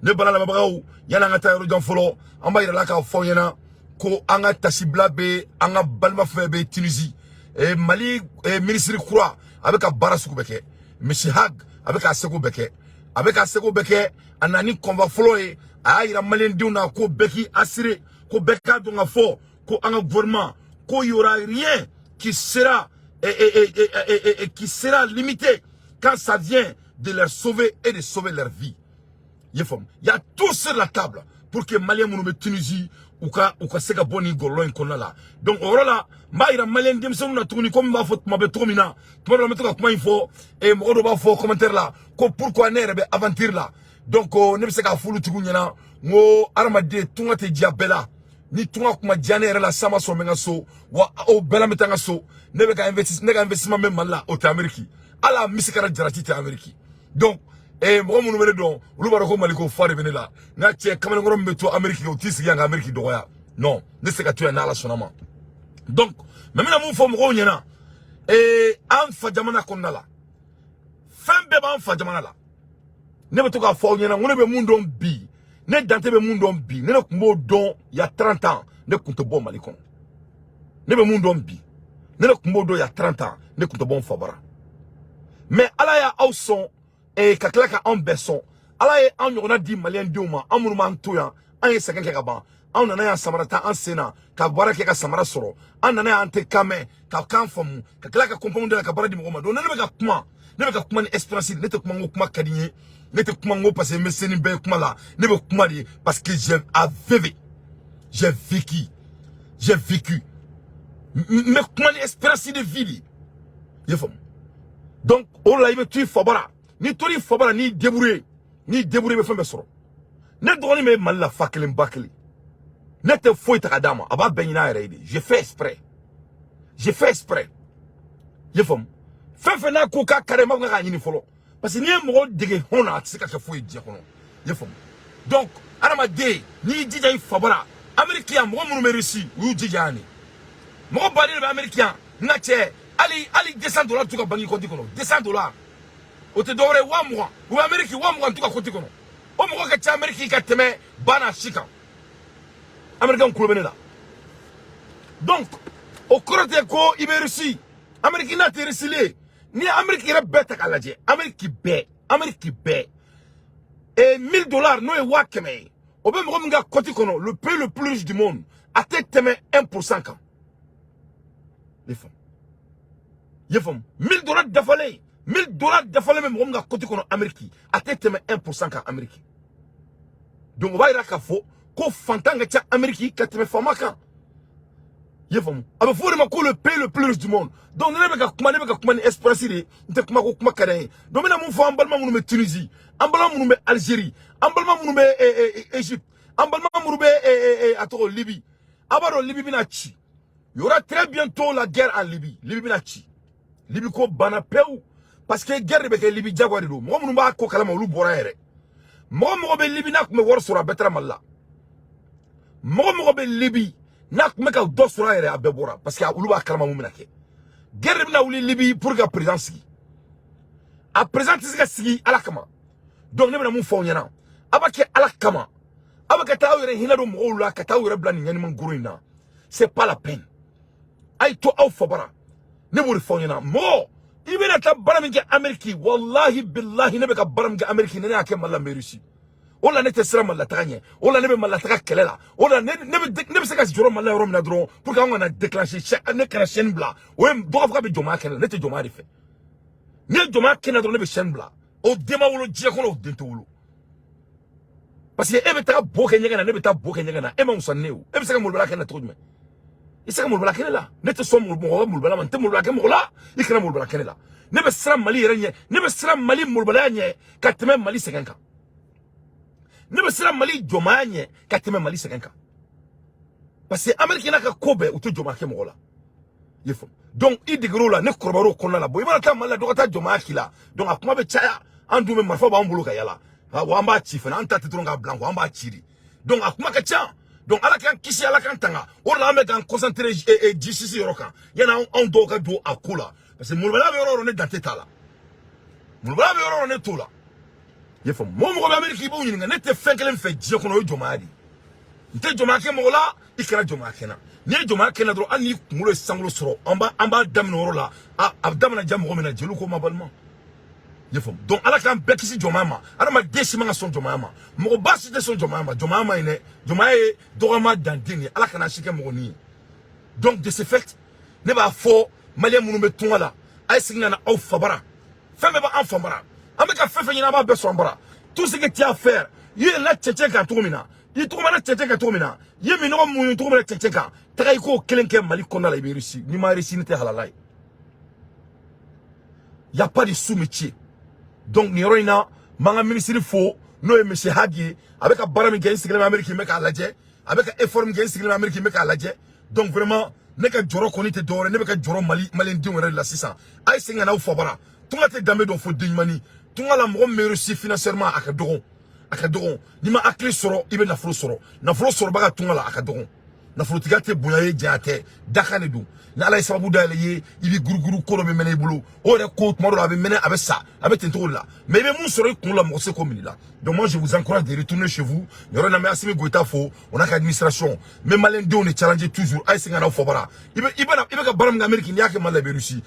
Ne bala lamɛnbagaw, yanni an ka taa yɔrɔ jan fɔlɔ, an b'a yira la k'a fɔ aw ɲɛna ko an ka tasibila bɛ an ka balima fɛn bɛ Tunisie. Mali ministre kura, a bɛ ka baara sugu bɛɛ kɛ. Misi Hag, a bɛ k'a seko bɛɛ kɛ, a bɛ k'a seko bɛɛ kɛ. A nana ni convoi fɔlɔ ye, a y'a yira maliyɛndenw na ko bɛɛ k'i assuré, ko bɛɛ k'a dɔn ka fɔ ko an ka gouvernement ko y aura rien qui sera limité quand ça vient de leur sauver et de sauver leur vie. I y'a faamu? Il y a tout sur la table pour que Malien minnu bɛ Tunisie, u ka se ka bɔ nin gɔlɔlɔ in kɔnɔna la. Donc o yɔrɔ la, n b'a yira Malien denmisɛnninw na tuguni, komi n b'a fɔ tuma bɛɛ cogo min na, tuma dɔ la n bɛ to ka kuma in fɔ, mɔgɔ dɔ b'a fɔ commentaire la ko pourquoi ne yɛrɛ bɛ aventure la. Donc ne bɛ se k'a fɔ olu tigiw ɲɛna n ko hadamaden, tunga tɛ diya bɛɛ la. Ni tunga kuma diya ne yɛrɛ la, san ma sɔn, n bɛ n ka so wa, o bɛɛ la n bɛ taa n ka so. Ne bɛ ka investir, ne ka investissement bɛ Mali la, o tɛ Amérique. Hali a misi kɛra jarati tɛ Amérique. Donc mɔgɔ minnu bɛ ne dɔn, olu b'a dɔn ko Maliko fa de bɛ ne la. N ka cɛ kamalenkɔrɔ min bɛ to Amérique, o t'i sigi yan ka Amérique dɔgɔya. Non, ne tɛ se ka to yan n'Ala sɔnna ma. Donc mais n bɛna mun fɔ mɔgɔw ɲɛna? An fa jamana kɔnɔna la, fɛn bɛɛ b'an fa jamana la. Ne bɛ to k'a fɔ aw ɲɛna n ko ne bɛ mun dɔn bi, ne Dante bɛ mun dɔn bi, ne tun b'o dɔn il y a 30 ans, ne tun tɛ bɔ Mali kɔnɔ. Ne bɛ mun dɔn bi, ne tun b'o dɔn il y a 30 ans, ne tun tɛ bɔ n fa bara. Mais Ala y'a aw sɔn ka tila ka anw bɛɛ sɔn. Ala ye anw ɲɔgɔnna di maliyɛn denw ma. An minnu b'an to yan, an ye sɛgɛn kɛ ka ban. Anw nana yan, samara ta an sen na ka baara kɛ ka samara sɔrɔ. An nana yan, an tɛ kan mɛn, ka kan faamu, ka tila ka compagnie dayɛlɛ ka baara di mɔgɔw ma. Donc ne bɛ ka kuma, ne bɛ ka kuma ni expérience. Ne tɛ kuma n ko kuma ka di n ye, ne tɛ kuma n ko parce que n bɛ se ni bɛɛ ye kuma la. Ne bɛ kuma de parce que j'ai vécu, j'ai vécu, j'ai vécu. N bɛ kuma ni expérience de vie de ye. I y'a faamu? Donc o de la, i bɛ to i fa bara. N'i tora i fa bara, n'i débrouillé, n'i débrouillé, i bɛ fɛn bɛɛ sɔrɔ. Ne dɔgɔnin bɛ Mali la, fa kelen ba kelen, ne tɛ foyi ta ka d'a ma, a b'a bɛɛ ɲini a yɛrɛ ye de. J'ai fait exprès, j'ai fait exprès. I y'a faamu? Fɛn fɛn n'a ko k'a ka di, n b'a fɔ k'a ɲini fɔlɔ, parce que n'i ye mɔgɔ dege hɔn na, a tɛ se ka kɛ foyi ye diɲɛ kɔnɔ. I y'a faamu? Donc hadamaden, n'i y'i jija i fa bara, Amérique yan, mɔgɔ minnu bɛ réussi, u y'u jija yan de. Mɔgɔ baden de bɛ Amérique yan. N ka cɛ, hali $200 t'u ka banque compte kɔnɔ. $200, o tɛ dɔwɛrɛ ye, 20 000. U bɛ Amérique, 20 000 t'u ka compte kɔnɔ. O mɔgɔ ka ca Amérique ka tɛmɛ ba n'a si kan. Américain kulo bɛ ne la. Donc o kɔrɔ tɛ ko i bɛ réussi Amérique n'a tɛ réussi. N'i ye Amérique yɛrɛ bɛɛ ta k'a lajɛ, Amérique bɛɛ, Amérique bɛɛ, et $1000, n'o ye 100 000 ye, o bɛ mɔgɔ min ka compte kɔnɔ, le pays le plus riche du monde, a tɛ tɛmɛ 1% kan. I faamu? I ye faamu? $1000 dafalen, $1000 dafalen bɛ mɔgɔ min ka compte kɔnɔ Amérique, a tɛ tɛmɛ 1% kan Amérique. Donc o b'a yira k'a fɔ ko fantan ka ca Amérique ka tɛmɛ faama kan. I ye faamu? A bɛ fɔ o de ma ko le pays le plus riche du monde. Donc ne bɛ ka kuma, ne bɛ ka kuma ni expérience de ye. N tɛ kuma ko kuma ka di n ye. Donc n bɛna mun fɔ an balima minnu bɛ Tunisie, an balima minnu bɛ Algérie, an balima minnu bɛ Égypte, an balima minnu bɛ, a tɔgɔ, Libye? A b'a dɔn Libye bɛna ci. Il y aura très bientôt la guerre en Libye. Libye bɛna ci. Libye ko banna pewu, parce que guerre de bɛ kɛ Libye, jagoya de don. Mɔgɔ minnu b'a ko kalama, olu bɔra yɛrɛ. Mɔgɔ mɔgɔ bɛ Libye n'a tun bɛ wari sɔrɔ, a bɛɛ taara Mali la. Mɔgɔ mɔgɔ bɛ Libye n'a tun bɛ ka dɔ sɔrɔ a yɛrɛ, a bɛɛ bɔra, parce que olu b'a kalama mun bɛna kɛ. Guerre de bɛna wuli Libye pour que ka président sigi. A président tɛ se ka sigi Ala kama. Donc ne bɛna mun fɔ aw ɲɛna? A b'a kɛ Ala kama. A bɛ ka taa aw yɛrɛ hinɛ don mɔgɔw la, ka taa aw yɛrɛ bila nin ɲɛnima goro in na, c'est pas la peine. A ye to aw fa bara. Ne b'o de fɔ aw ɲɛna. Mɔgɔ, i bɛna taa baara min kɛ Amérique, wallahi billahi, ne bɛ ka baara min kɛ Amérique, ne y'a kɛ Mali la, n bɛ réussi. O la ne tɛ siran Mali la taga ɲɛ. O la ne bɛ Mali la taga kɛlɛ la. O la ne bɛ se ka jɔrɔ Mali la yɔrɔ min na dɔrɔn, pour que an kana déclencher, ne kana chaîne bila. O ye dɔ ka fɔ k'a bɛ jɔnmaya kɛnɛ la. Ne tɛ jɔnmaya de fɛ. N'i ye jɔnmaya kɛnɛ dɔrɔn, ne bɛ chaîne bila. O den ma wolo diɲɛ kɔnɔ, o den tɛ wolo, parce que e bɛ taga bo kɛ ɲɛgɛn na, ne bɛ taa bo kɛ ɲɛgɛn na. E ma wusa ni ne ye o. E bɛ se ka molobala kɛ ne cogo jumɛn? I se ka molobala kɛ ne la? Ne tɛ sɔn mɔgɔ ka molobala ma. N tɛ molobala kɛ mɔgɔ la, i kana molobala kɛ ne la. Ne bɛ siran Mali yɛrɛ ɲɛ, ne bɛ siran Mali molobalaya ɲɛ ka tɛmɛ Mali sɛgɛn kan. Ne bɛ siran Mali jɔnmaya ɲɛ ka tɛmɛ Mali sɛgɛn kan, parce que Amérique n'a ka ko bɛɛ, u tɛ jɔnmaya kɛ mɔgɔ la. I ye faamu? Donc i degер'o la, ne kɔrɔbayar'o kɔnɔna la. Bon, i mana taa Mali la, dɔ ka taa jɔnmaya k'i la. Donc a kuma bɛ caya. An dun bɛ marifa b'an bolo ka yala wa, an b'a ci fana. An ta tɛ dɔrɔn k'a bila an b'a ci de. Donc a kuma ka ca. Donc Ala k'an kisi, Ala k'an tanga. O de la an bɛ k'an concentrer justice yɔrɔ kan, yanni anw dɔw ka don a ko la, parce que molobaliya bɛ yɔrɔ o yɔrɔ, ne dan tɛ t'a la. Molobaliya bɛ yɔrɔ o yɔrɔ, ne t'o la. I y'a faamu, mɔgɔ mɔgɔ bɛ Amérique, i b'o ɲininka. Ne tɛ fɛn kelen fɛ diɲɛ kɔnɔ, o ye jɔnmaya de ye. N tɛ jɔnmaya kɛ mɔgɔ la, i kɛra jɔnmaya kɛ n na. N'i ye jɔnmaya kɛ n na dɔrɔn, hali n'i kunkolo ye sankolo sɔrɔ, an b'a daminɛ o yɔrɔ la. A bɛ daminɛ diya mɔgɔ min na, jeliw ko ma balima. I y'a faamu? Donc Ala k'an bɛɛ kisi jɔnmaya ma. Adamaden si man ka sɔn jɔnmaya ma, mɔgɔba si tɛ sɔn jɔnmaya ma. Jɔnmaya ma ɲi dɛ. Jɔnmaya ye dɔgɔma danden de ye. Ala kana si kɛ mɔgɔ nin ye. Donc de ce fait, ne b'a fɔ Malien minnu bɛ tunga la, a ye segin ka na aw fa bara. Fɛn bɛɛ b'an fa bara. An bɛ ka fɛn fɛn ɲini, an b'a bɛɛ sɔrɔ an bara. Tout ce que tu as à faire, i yɛlɛnna cɛncɛn kan cogo min na, i tɔgɔmana cɛncɛn kan cogo min na, i ye minɔgɔ muɲu cogo min na cɛncɛn kan, taga i k'o kelen kɛ Mali kɔnɔna la, i bɛ réussir. N'i ma réussir, ne tɛ halala ye. Y a pas de sous-métier. Donc nin yɔrɔ in na, n b'an ka minisiri fo, n'o ye monsieur Hagi ye. A bɛ ka baara min kɛ, n sigilen bɛ Amérique, n bɛ k'a lajɛ. A bɛ ka effort min kɛ, n sigilen bɛ Amérique, n bɛ k'a lajɛ. Donc vraiment, ne ka jɔrɔ kɔni tɛ dɔwɛrɛ, ne bɛ ka jɔrɔ Mali Maliyɛndenw yɛrɛ de la sisan. A ye segin ka n'aw fa bara. Tunga tɛ danbe dɔn fo den ɲumanni. Tunga la, mɔgɔ min bɛ réussir financièrement, a ka dɔgɔn, a ka dɔgɔn. N'i ma hakili sɔrɔ, i bɛ nafolo sɔrɔ. Nafolo sɔrɔbaga tunga la, a ka dɔgɔn. Nafolotigiya tɛ bonya ye, janya tɛ, dakan de don. Ni Ala ye sababu dayɛlɛ i ye, i bɛ guruguru, ko dɔ bɛ mɛnɛ i bolo. O yɛrɛ ko, tuma dɔ la a bɛ mɛnɛ, a bɛ sa, a bɛ ten cogo de la. Mais i bɛ mun sɔrɔ i kun la, mɔgɔ se k'o minɛ i la. Donc moi, je vous encourage de retourner chez vous. Nin yɔrɔ in na, n bɛ Assimi Goïta fo, o n'a ka administration. N bɛ Maliyɛndenw de challenger toujours: a ye segin ka n'aw fa bara. I bɛ i bɛna i bɛ ka baara min kɛ Amérique, n'i y'a kɛ Mali la, i bɛ réussir.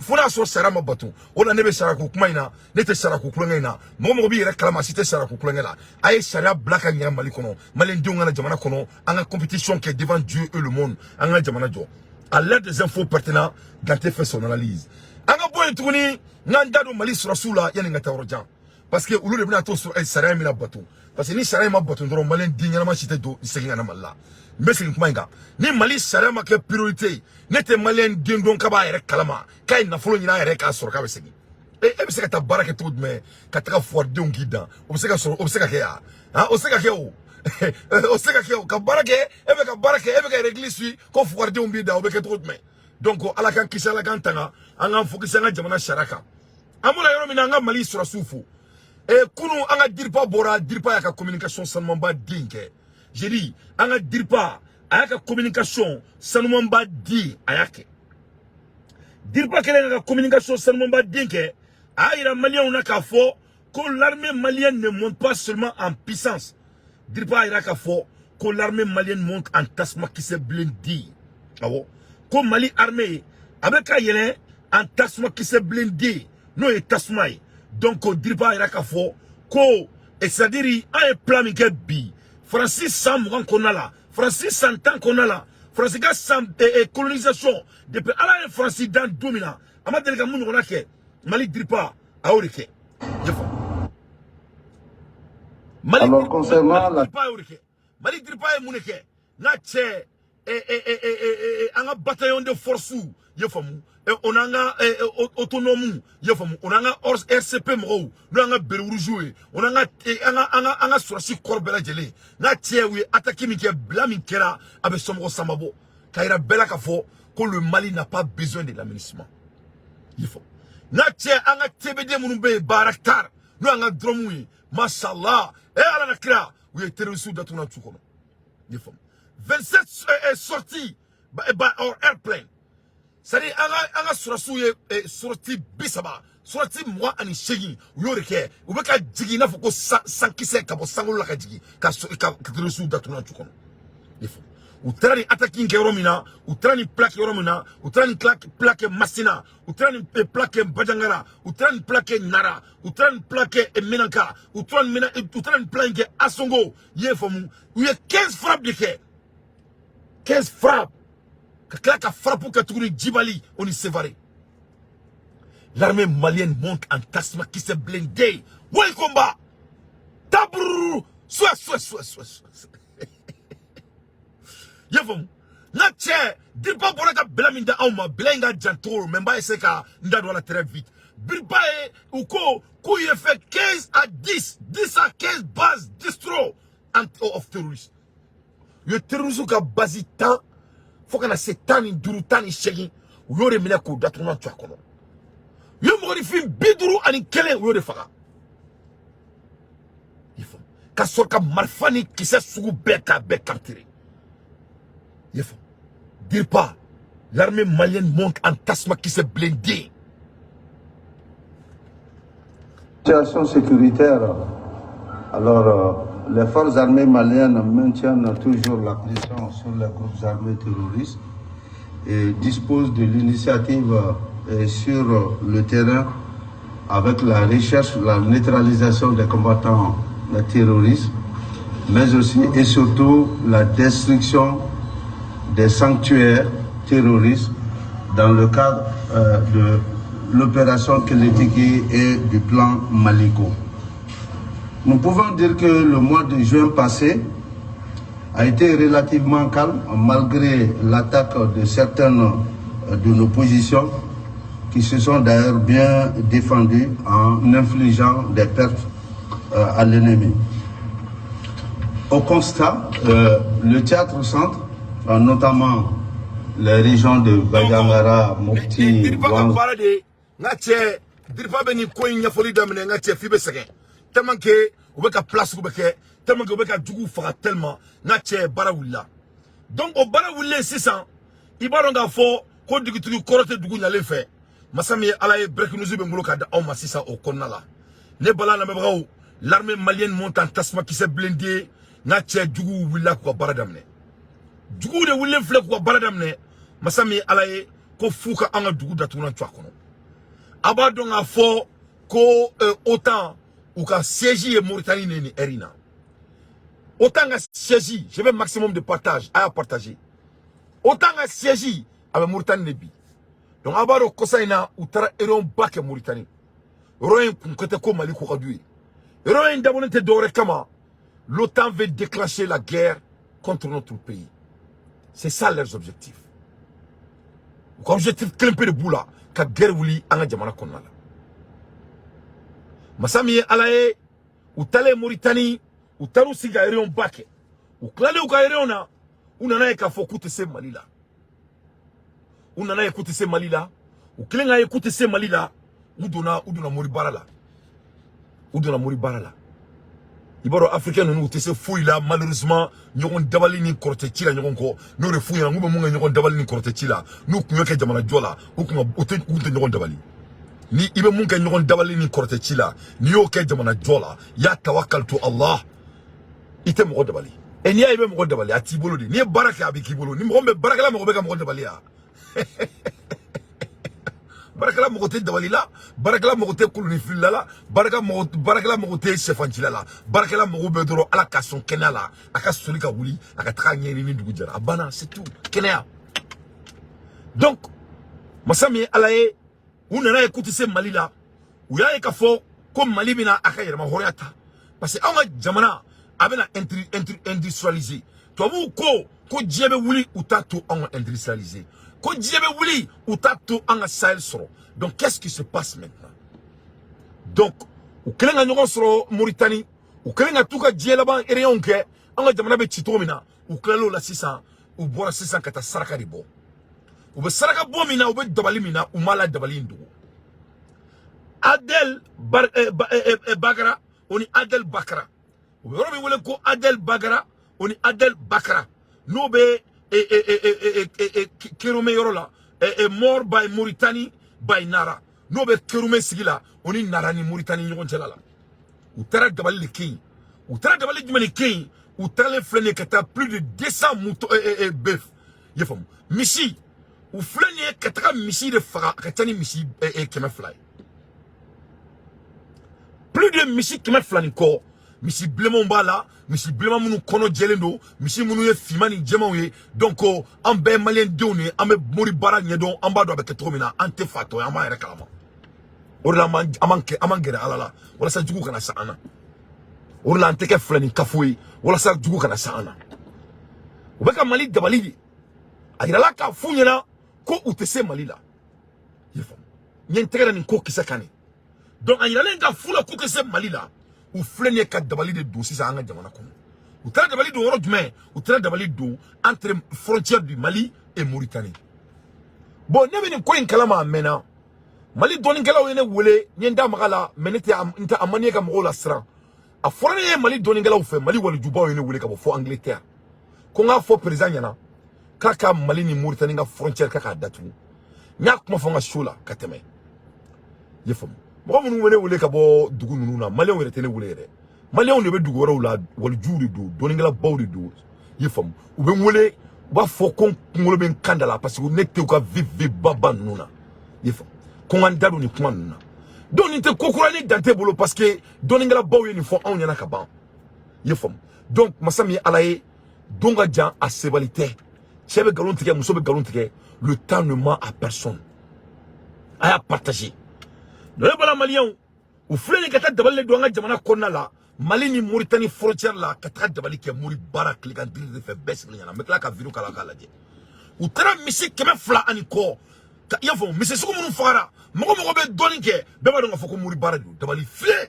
Fo n'a sɔrɔ sariya ma bato. O la, ne bɛ sariya ko kuma in na, ne tɛ sariya ko kulonkɛ in na. Mɔgɔ mɔgɔ b'i yɛrɛ kalama, si tɛ sariya ko kulonkɛ la. A ye sariya bila ka ɲɛ Mali kɔnɔ. Maliyɛndenw ka na jamana kɔnɔ, an ka compétition kɛ devant Dieu et le monde, an ka jamana jɔ. À l'aide des infos pertinentes, Ganté fait son analyse. An ka bɔ yen tuguni, n k'an da don Mali sɔrɔsiw la yanni n ka taa yɔrɔ jan, parce que olu de bɛna to sariya in bɛna bato. Parce que ni sariya in ma bato dɔrɔn, Maliyɛn den ɲɛnama si tɛ don segin ka na Mali la. N bɛ segin kuma in kan: ni Mali sariya ma kɛ priorité ye, ne tɛ Maliyɛn den dɔn k'a b'a yɛrɛ kalama k'a ye nafolo ɲini a yɛrɛ k'a sɔrɔ k'a bɛ segin. E bɛ se ka taa baara kɛ cogo jumɛn ka taga fuwaridenw k'i dan? O bɛ se ka sɔrɔ, o bɛ se ka kɛ yan han? O bɛ se ka kɛ, o o bɛ se ka kɛ. O ka baara kɛ, e bɛ ka baara kɛ, e bɛ ka règle suit ko fuwaridenw b'i dan, o bɛ kɛ cogo jumɛn? Donc Ala k'an kisi, Ala k'an tanga. An k'an focus an ka jamana sariya kan. An bɔra yɔrɔ min na, an ka Mali sɔrɔsiw fo. Kunu, an ka DIRPA bɔra. DIRPA y'a ka communication sanumanba den kɛ. J'ai dit, an ka DIRPA a y'a ka communication sanumanba den, a y'a kɛ. DIRPA kɛlen ka communication sanumanba den kɛ, a y'a yira Maliyɛnw na k'a fɔ ko l'armée malienne ne monte pas seulement en puissance. DIRPA y'a yira k'a fɔ ko l'armée malienne monte en tasuma kisɛ blindé. Awɔ, ko Mali armée a bɛ ka yɛlɛn en tasuma kisɛ blindé, n'o ye tasuma ye. Donc DIRPA y'a yira k'a fɔ ko, et c'est à dire, an ye plan min kɛ bi, Faransi san 20 kɔnɔna la, Faransi san 10 kɔnɔna la, Faransi ka san colonisation, depuis Ala ye Faransi dan don min na, a ma deli ka mun ɲɔgɔnna kɛ. Mali DIRPA a y'o de kɛ. I y'a faamu? Mali Alors, concernant Mali la DIRPA y'o de kɛ. Mali DIRPA ye mun de kɛ? N'a cɛ an ka bataillon de force, i y'a faamu, o n'an ka autonome, i y'a faamu, o n'an ka RCP mɔgɔw, n'o y'an ka béret rouge ye, o n'an ka an ka sɔrɔsi kɔrɔ bɛɛ lajɛlen, n'a cɛ u ye attaque min kɛ, bila min kɛra, a bɛ somɔgɔ sanba bɔ k'a yira bɛɛ la k'a fɔ ko le Mali n'a pas besoin de l'aménagement. I y'a faamu? N'a cɛ an ka TBD minnu bɛ yen, Bayraktar, n'o y'an ka drone ye, mashallah, Ala na kira, u ye terroristes datugu tu kɔnɔ. I y'a faamu? 27 sorties by our airplane, c'est-à-dire an ka sɔrɔsiw ye sortie 30, sortie 28, u y'o de kɛ. U bɛ ka jigin i n'a fɔ ko sankisɛ ka bɔ sankolo la ka jigin ka terroristes datugu tu kɔnɔ. I y'a faamu? U taara ni attaque in kɛ yɔrɔ min na, u taara ni plaque yɔrɔ min na, u taara ni plaque kɛ Masina, u taara ni plaque kɛ Bandiagara, u taara ni plaque kɛ Nara, u taara ni plaque kɛ Menaka, u taara ni plaque kɛ Ansongo. I y'a faamu? U ye 15 frappes de kɛ, 15 frappes, ka tila ka frappe kɛ tuguni Djibali, o ni Sévaré. L'armée malienne monte en tasma kisɛ blindé. Woy combat tabrou, soit soit soit soit soit. I y'a faamu? N ka cɛ, DIRPA bɔra ka bɛlɛ min da anw ma, bɛlɛ in ka jan cogo, mais n b'a essayer ka n da don a la très vite. DIRPA ye, u ko k'u ye fait 15 à 10, 10 à 15 bases distro of terroristes. U ye terroristes ka base 10 fo ka na se 15, 18, u y'o de minɛ k'o datugulan to a kɔnɔ. U ye mɔgɔninfin 51, u y'o de faga. I faamu? Ka sɔrɔ ka marifa ni kisɛ sugu bɛɛ k'a bɛɛ capturer. I faamu? DIRPA, l'armée malienne monte en tasma kisɛ blindé. Situation sécuritaire Alors, les forces armées maliennes maintiennent toujours la pression sur les groupes armés terroristes et disposent de l'initiative sur le terrain avec la recherche, la neutralisation des combattants terroristes, mais aussi et surtout la destruction des sanctuaires terroristes dans le cadre de l'opération Kɛlɛtigi et du plan Maliko. Nous pouvons dire que le mois de juin passé a été relativement calme malgré l'attaque de certaines de nos positions qui se sont d'ailleurs bien défendues en infligeant des pertes à l'ennemi. Au constat, le théâtre centre, notamment les régions de Bandiagara, Mopti, Diriba ka baara de, n ka cɛ. Diriba bɛ nin ko in ɲɛfɔli daminɛ, n ka cɛ, f'i bɛ sɛgɛn tellement que u bɛ ka place bɛ kɛ, tellement que u bɛ ka juguw faga, tellement, n ka cɛ, baara wulila. Donc o baara wulilen sisan, i b'a dɔn k'a fɔ ko dugutigi kɔrɔ tɛ dugu ɲalen fɛ. Masa min ye Ala ye, breaking news bɛ n bolo ka di aw ma sisan o kɔnɔna la. Ne bala lamɛnbagaw, l'armée malienne monte en tasuma kisɛ blindé. N ka cɛ, juguw wulila k'u ka baara daminɛ. Juguw de wulilen filɛ k'u ka baara daminɛ. Masa min ye Ala ye, ko f'u ka an ka dugu datugulan to a kɔnɔ. A b'a dɔn k'a fɔ ko OTAN u ka siège ye Mauritanie ne nin heure in na. OTAN ka siège, je veux maximum de partage, a y'a partager. OTAN ka siège a bɛ Mauritanie de bi. Donc a b'a dɔn kɔsa in na, u taara réunion ba kɛ Mauritanie. Réunion in kun tɛ ko Mali ko ka d'u ye. Réunion in dabɔlen tɛ dɔwɛrɛ kama, l'OTAN veut déclencher la guerre contre notre pays. C'est ça leurs objectifs. U ka objectif kelen pe de b'u la, ka guerre wuli an ka jamana kɔnɔna la. Masa min ye Ala ye, u taalen Mauritanie, u taar'u sigi ka réunion ba kɛ. U tilalen u ka réunion na, u nana ye k'a fɔ k'u tɛ se Mali la. U nana ye k'u tɛ se Mali la. U kelen k'a ye k'u tɛ se Mali la, u donna mori baara la. U donna mori baara la. I b'a dɔn, Africain ninnu, u tɛ se foyi la malheureusement, ɲɔgɔn dabali ni kɔrɔtɛ ci la ɲɔgɔn kɔ. N'o de f'u ɲɛna, k'u bɛ mun kɛ ɲɔgɔn dabali ni kɔrɔtɛ ci la? N'u kun y'o kɛ jamana jɔ la, u kun u tɛ u tɛ ɲɔgɔn dabali. Ni i bɛ mun kɛ ɲɔgɔn dabali ni kɔrɔtɛ ci la, n'i y'o kɛ jamana jɔ la, ya tawakkaltu Allah, i tɛ mɔgɔ dabali. E n'i y'a ye i bɛ mɔgɔ dabali, a t'i bolo de. N'i ye baara kɛ, a bɛ k'i bolo. Ni mɔgɔ min bɛ baarakɛla, mɔgɔ bɛ ka mɔgɔ dabali ya. Baarakɛla mɔgɔ tɛ dabali la, baarakɛla mɔgɔ tɛ koloni filila la, baarakɛla mɔgɔ tɛ sɛfancila la. Baarakɛla mɔgɔ bɛ dɔrɔn Ala ka sɔn kɛnɛya la, a ka soli ka wuli, a ka taga ɲɛɲini ni dugu jɛra, a banna, c'est tout, kɛnɛya. Donc masa min ye Ala ye, u nana ye k'u tɛ se Mali la. U y'a ye k'a fɔ ko Mali bɛna a ka yɛrɛma hɔrɔnya ta, parce que anw ka jamana a bɛna industrialiser. Tubabuw ko ko diɲɛ bɛ wuli, u t'a to anw ka industrialiser, ko diɲɛ bɛ wuli, u t'a to an ka Sahel sɔrɔ. Donc qu'est-ce qui se passe maintenant? Donc u kɛlen ka ɲɔgɔn sɔrɔ Mauritanie, u kɛlen ka t'u ka diɲɛ laban réunion kɛ, an ka jamana bɛ ci cogo min na, u tilal'o la sisan, u bɔra sisan ka taa saraka de bɔ. U bɛ saraka bɔ min na, u bɛ dabali min na, u m'a la dabali in dogo. Adel Bar, eh, ba, eh, eh, Bagara o ni Adel Bakara, u bɛ yɔrɔ min wele ko Adel Bagara o ni Adel Bakara, n'o bɛ Kérouané yɔrɔ la, Mort by Mauritanie by Nara, n'o bɛ Kérouané sigi la, o ni Nara ni Mauritanie ɲɔgɔn cɛla la. U taara dabali de kɛ yen. U taara dabali jumɛn de kɛ yen? U taalen filɛ nin ye ka taa plus de 200 moutons, bœuf, i y'a faamu, misi. U filɛ nin ye ka taga misi de faga, a ka ca ni misi 200 ye, plus de misi 200 ni kɔ. Misi bilenmanw b'a la, misi bilenman minnu kɔnɔ jɛlen don, misi minnu ye finman ni jɛmanw ye. Donc an bɛɛ ye Maliyɛn denw de ye, an bɛ mori baara ɲɛdɔn, an b'a dɔn a bɛ kɛ cogo min na. An tɛ fatɔ ye, an b'an yɛrɛ kalama. O de la an b'an gɛrɛ Ala la walasa jugu kana sa an na. O de la an tɛ kɛ filɛ ni kafo ye walasa jugu kana sa an na. U bɛ ka Mali dabali de. A yirala k'a f'u ɲɛna ko u tɛ se Mali la. I y'a faamu, n ye n tɛgɛ da nin ko kisɛ kan de. Donc a yiralen ka f'u la k'u tɛ se Mali la, u filɛ nin ye ka dabali de don sisan an ka jamana kɔnɔ. U taara dabali don yɔrɔ jumɛn? U taara dabali don entre frontière du Mali et Mauritanie. Bon, ne bɛ nin ko in kalama a mɛnna. Mali dɔnnikɛlaw ye ne wele, n ye n da maga la, mais ne tɛ n tɛ a man ye ka mɔgɔw lasiran. A fɔra ne ye Mali dɔnnikɛlaw fɛ, Mali walijubaw ye ne wele ka bɔ fo Angleterre, ko n k'a fɔ président ɲɛna k'a ka Mali ni Mauritanie ka frontière k'a datugu. N y'a kuma fɔ n ka so la ka tɛmɛ, i ye faamu. Mɔgɔ minnu bɛ ne wele ka bɔ dugu ninnu na, Maliyɛnw yɛrɛ tɛ ne wele yɛrɛ. Maliyɛnw de bɛ dugu wɛrɛw la, walijuw de don, dɔnnikɛlabaw de don, i ye faamu. U bɛ n wele, u b'a fɔ ko n kunkolo bɛ n kan da la parce que ne tɛ u ka vi ba ninnu na, i ye faamu, ko n ka n da don nin kuma ninnu na. Donc nin tɛ ko kura ni dan tɛ bolo parce que dɔnnikɛlabaw ye nin fɔ anw ɲɛna ka ban, i ye faamu. Donc masa min ye Ala ye, don ka jan a sebali tɛ. Cɛ bɛ nkalon tigɛ, muso bɛ nkalon tigɛ, le temps ne ment à personne. A y'a partager. Ne bɔra Maliyɛnw, u filɛ nin ka taa dabali de don an ka jamana kɔnɔna la, Mali ni Mauritanie frontière la, ka taga dabali kɛ mori baara tilegan diri de fɛ. Bɛɛ sigilen ɲɛna, n bɛ tila ka vidéo k'a la k'a lajɛ. U taara misi 200 ani kɔ ka, i y'a faamu, misi sugu minnu fagara, mɔgɔ mɔgɔ bɛ dɔɔnin kɛ, bɛɛ b'a dɔn k'a fɔ ko mori baara don. Dabali filɛ,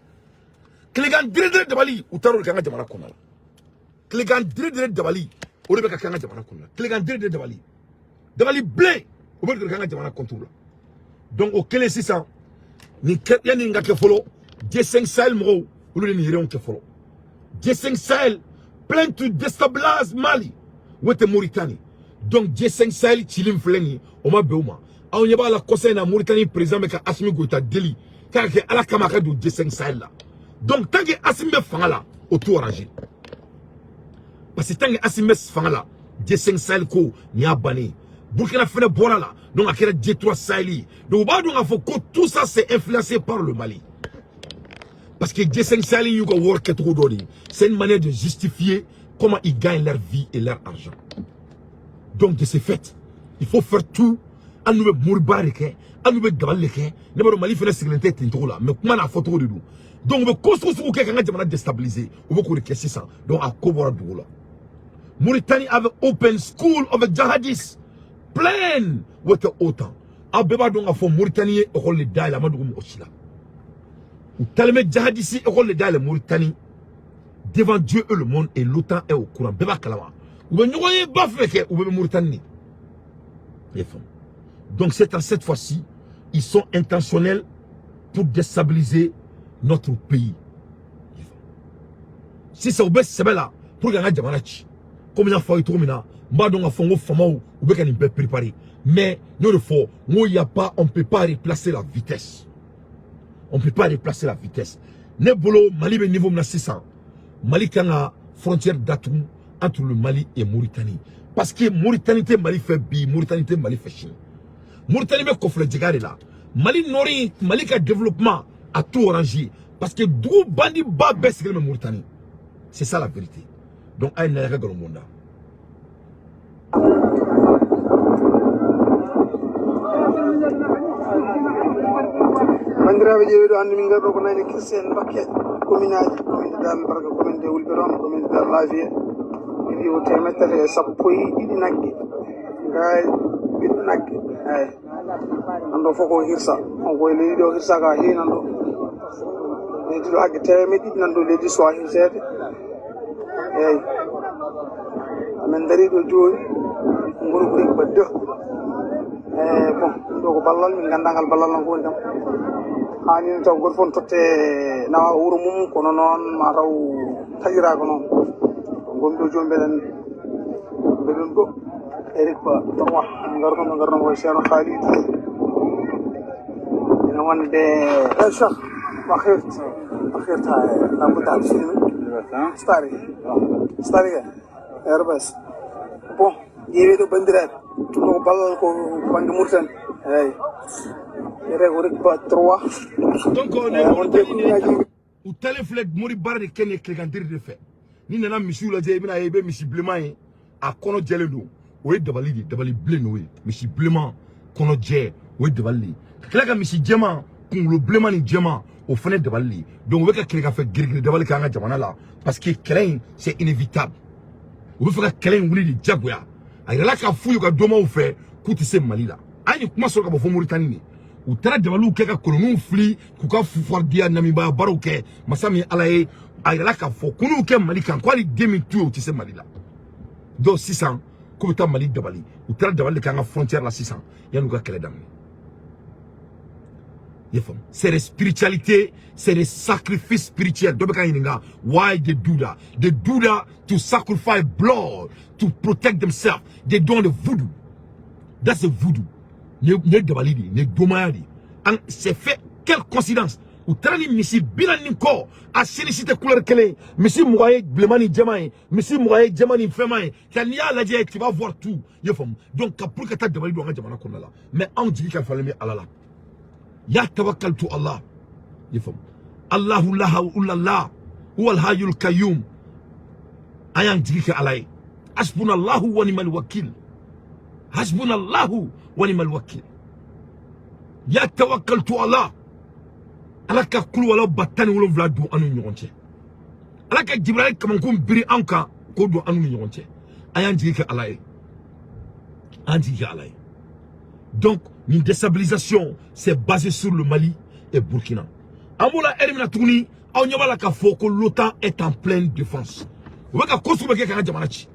tilegan diri dabali, u taara o de kɛ an ka jamana kɔnɔna la. Tilegan diri dabali, o de bɛ ka kɛ an ka jamana kɔnɔna la. Tilegan diri dabali, dabali bilen, o bɛ kɛ an ka jamana contre la. Donc o kɛlen sisan, nin kɛ yanni n ka kɛ fɔlɔ, G5 Sahel mɔgɔw, olu de nin yɛrɛw kɛ fɔlɔ. G5 Sahel plan to déstabiliser Mali with Mauritanie. Donc G5 Sahel cili min filɛ nin ye, o ma bɛn u ma. Aw ɲɛ b'a la, kɔsa in na, Mauritanie président bɛ ka Assimi Goïta deli k'a ka kɛ Ala kama a ka don G5 Sahel la. Donc tant que Assimi bɛ fanga la, o t'u arranger, parce que tant que Assimi bɛ fanga la, G5 Sahel ko nin y'a bannen ye. Burkina fɛnɛ bɔra la, donc a kɛra G3 Sahel ye. Donc u b'a dɔn k'a fɔ ko tout ça, c'est influencé par le Mali, parce que G5 Sahel y'u ka wari kɛcogo dɔ de ye. C'est une manière de justifier comment ils gagnent leur vie et leur argent. Donc de ce fait, il faut faire tout. Hali n'u bɛ mori baara de kɛ, hali n'u bɛ dabali de kɛ, ne b'a dɔn Mali fɛnɛ sigilen tɛ ten cogo la, mais kuma n'a fɔcogo de don. Donc u bɛ ko sugu sugu kɛ k'an ka jamana déstabiliser, u bɛ k'o de kɛ sisan. Donc a ko bɔra dugu la. Mauritanie avait open school of jihadists plan with the OTAN. Aw bɛɛ b'a dɔn k'a fɔ Mauritanie ye école de dayɛlɛ, a ma dogo mɔgɔ si la. U taalen bɛ jihadiste école de dayɛlɛ Mauritanie devant Dieu et le monde, et l'OTAN est au courant, bɛɛ b'a kalama. U bɛ ɲɔgɔn ye ba fɛn kɛ, u bɛɛ bɛ Mauritanie de. I ye faamu. Donc cette fois-ci, ils sont intentionnels pour déstabiliser notre pays. Sisan u bɛ sɛbɛ la pour que an ka jamana ci. Komi n y'a fɔ aw ye cogo min na, n b'a dɔn k'a fɔ n ko faamaw, u bɛ ka nin bɛɛ préparer, mais n y'o de fɔ, n ko y a pas, on peut pas replacer la vitesse, on peut pas replacer la vitesse. Ne bolo, Mali bɛ niveau min na sisan, Mali kan ka frontière datugu entre le Mali et Mauritanie, parce que Mauritanie tɛ Mali fɛ bi, Mauritanie tɛ Mali fɛ sini. Mauritanie bɛ kɔfilɛjɛgɛ de la. Mali nord, Mali ka développement a tout arrangé, parce que dugu bandi ba bɛɛ sigilen bɛ Mauritanie. C'est ça la vérité. Donc a ye na ka nkalon bɔnda. Bandiraɓe ƴeewi ɗo hannde min gari ɗo ko nayni kirse en Bakke, commune aji, commune de Dal Barka, commune de Wulɓeron, commune de Dal Lafiya. Mi wi ko 312 nagge gay ɓiɗɗo nagge, eyi nan ɗo fof ko hirsa on koye leydi ɗo hirsa ka heewi nan ɗo leydi ɗo hakke 200 nan ɗo leydi sowa hirsede. Eyyi, amin dari ɗo joni goni ko rek ba deux. Eyyi, bon, ɗum ɗo ko ballal min gandangal, ballal noon ko woni kam hanino taw goto fof ne totte nawa wuuro mum, kono noon mataw taƴiraka noon ko gonmi ɗo joni. Mbeɗen ɗo Eric Ba 3, min garno ɓe garno koye ceerno Khalidou ene wonde e Cheikh wakhirta wakhirta labudde hade filmé stari stari e rbs. Bon, ƴeewi ɗo bandiraɓe, ɗum ɗo ko ballal ko banggue Mauritanie. Eyyi, wiyete ko Eric Ba 3. Donc ne Mauritanie u taalen filɛ mori baara de kɛ nin ye tilegan de fɛ. N'i nana misiw lajɛ, i bɛna ye i bɛ misi bilenman ye, a kɔnɔ jɛlen don, o ye dabali de ye, dabali bilen n'o ye. Misi bilenman kɔnɔ jɛ, o ye dabali de ye. Ka tila ka misi jɛman kunkolo bilenman ni jɛman, o fana ye dabali de ye. Donc u bɛ ka tileganfɛ girigiri dabali kɛ an ka jamana la, parce que kɛlɛ in, c'est inévitable. U bɛ fɛ ka kɛlɛ in wuli de jagoya. A yirala k'a f'u ye u ka dɔnbaaw fɛ k'u tɛ se Mali la. An ye nin kuma sɔrɔ ka bɔ fɔ Moritani de. U taara dabaliw kɛ ka koloniw fili k'u ka faridiya namibaya baaraw kɛ. Masa min Ala ye, a yirala k'a fɔ ko n'u kɛ Mali kan, ko hali den min t'u ye, u tɛ se Mali la. Donc sisan k'u bɛ taa Mali dabali, u taara dabali de k'an ka frontière la sisan yan'u ka kɛlɛ daminɛ. I y'a faamu, c'est des spiritualités, c'est des sacrifices spirituels. Dɔ bɛ ka ɲininka why they do that. They do that to sacrifice blood to protect themselves. They do the voodoo. That's a voodoo. Nin ye dabali de ye, nin ye domaya de ye. An c'est fait, quelle coïncidence. U taara ni misi 40 ni kɔ, a si ni si tɛ couleur kelen. Misi 20 ye bilenman ni jɛman ye, misi 20 ye jɛman ni fɛnman ye. Ka n'i y'a lajɛ, tu vas voir tout, i y'a faamu. Donc ka pour ka taa dabali don an ka jamana kɔnɔna la, mais anw jigi kalifalen bɛ Ala la. Ya tawakkaltu Allah, i y'a faamu. Allahu la illallah huwa al-hayyul qayyum. An y'an jigi kɛ Ala ye. Hasbunallahu wa ni'mal wakil, hasbunallahu wa ni'mal wakil. Ya tawakkaltu Allah. Ala ka kuluwala 17 000 don an ni ɲɔgɔn cɛ. Ala ka Jibril kamankun biri an kan k'o don an ni ɲɔgɔn cɛ. An y'an jigi kɛ Ala ye, an jigi kɛ Ala ye. Donc nin déstabilisation, c'est basé sur le Mali et Burkina. An b'o la ɛri min na tuguni, aw ɲɛ b'a la k'a fɔ ko l'OTAN est en pleine défense. U bɛ ka ko sugu bɛɛ kɛ k'an ka jamana ci,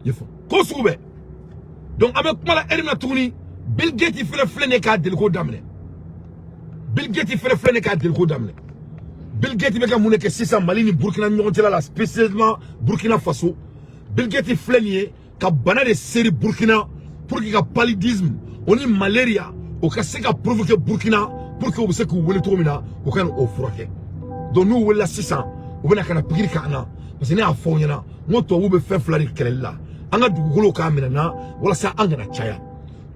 i y'a faamu, ko sugu bɛɛ. Donc an bɛ kuma la ɛri min na tuguni, Bill Gates fɛnɛ filɛ nin ye k'a deliko daminɛ. Bill Gates fɛnɛ filɛ nin ye k'a deliko daminɛ. Bill Gates bɛ ka mun de kɛ sisan Mali ni Burkina ni ɲɔgɔn cɛla la, spécialement Burkina Faso? Bill Gates filɛ nin ye ka bana de seri Burkina pour que ka paludisme o ni malaria o ka se ka provoquer Burkina, pour que u bɛ se k'u wele cogo min na, u ka o furakɛ. Donc n'u welela sisan, u bɛna ka na pikiri k'an na, parce que ne y'a fɔ aw ɲɛna n ko tubabuw bɛ fɛn fila de kɛlɛli la: an ka dugukolo k'a minɛ na walasa an kana caya.